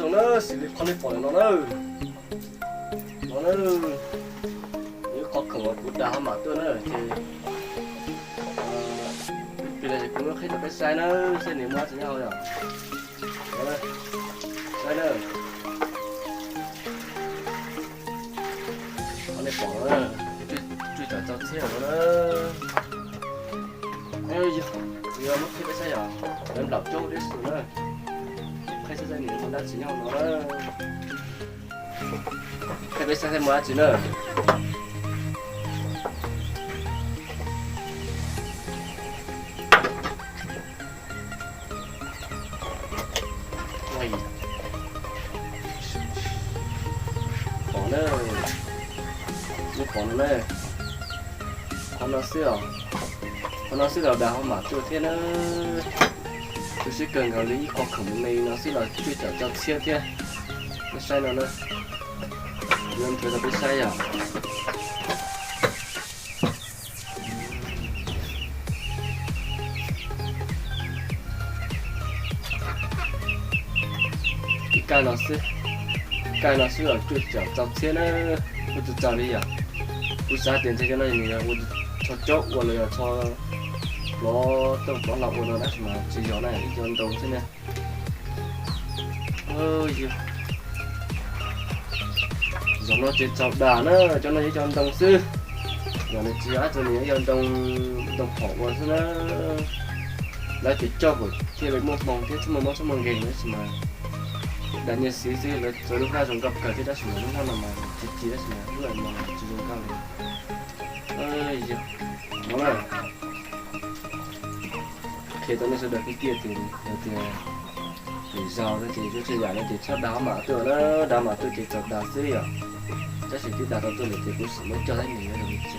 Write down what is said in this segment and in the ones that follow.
Zoo na, xws li qhov nej pom no na, no na, ib qhov khoom uas kuv dag hab mam tuaj na ces, pib los ces kuv muab qhib rau peb saib na, saib nws muaj dab tsi nyob hauv yom. Saib na, qhov nej pom no na, tswj tsom txaus txhiab no na. Yog, kuv yuav muab qhib peb saib yom, lawv nplaum caub deb xwb na. Qhib saib saib nws muaj dab tsi nyob hauv no na. Qhib peb saib saib muaj dab tsi na. Pom na, nej pom no na, qhov no xwb os, qhov no xwb los dag hab mam tuaj thiab na. Tu siab kawg nkaus li, ib qho khoom me me no xwb los tswj tsom txaus txhiab thiab. Nej saib no na, yuav nrhiav rau peb saib yom. Ib kaj no xwb, kaj no xwb los tswj tsom txaus txhiab na. Kuj tsis txaus li yom, kuv xav tias ntshe cov no nws yog ua tsho caub ua los yog tsho plov tauj plov hlau ua no tab sis mas tsis yog na, yog ntoo xwb na. Zaum no ces txaus dag na, cov no yog cov ntoo xwb. Yog nws tsis yog dab tsi, nws yog ntoo, ntoo phom ua xwb na. Lawv ces coj kom thiaj li muaj hmoo thiab txhob muaj mob txhob muaj nkeeg tab sis mas dag nyiaj xiv xwb, lawv txawv lub hnab zoo nkauj kawg thiab tab sis mas lub hnab no mas ci ci tab sis mas lub no mas tsis zoo nkauj li. Yog no na, qhia rau nej sawv daws tiag tiag tias, tias lwm zaus no ces cov txhua yam no ces txhob dag hab mam tuaj na, dag hab mam tuaj ces txaus dag xwb yom. Tab sis twb dag tau tuaj lawm ces kuv sim muab coj saib nws yuav zoo li cas.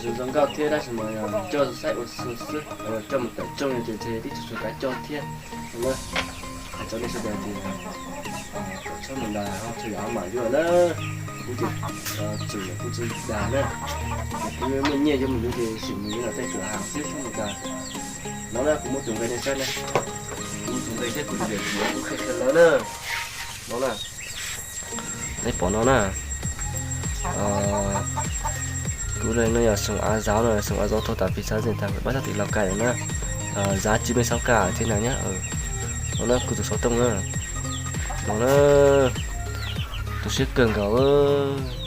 Zoo zoo nkauj thiab tab sis mas coj saib ua xwb xwb, coj mus tawm rooj no ces ntshe tib tug tsuas kav coj thiab. Hais rau nej sawv daws tias kom txhob mus dag ho txhua yam hab mam yuav na. Kuv ces txwm lawm kuv tsis dag na, es kuv muaj nyiaj yuav mus yuav ces sim mus yuav los tej tuam has xwb txhob mus dag. No na kuv muab tus nqe nej saib na, kuv tus nqe thiab kuv tus daim tias kuv qhia qhia lawv na. No na, nej pom no na, kuv no yog xeem Av Zauv no, xeem Av Zauv thau tas phim xav zem tas pab sab tim Lauj Kaim na, Zauv Ci Mej Xauv Kaj thiab na nyob. No na kuv tus xov tooj na, no na, tu siab kawg nkaus.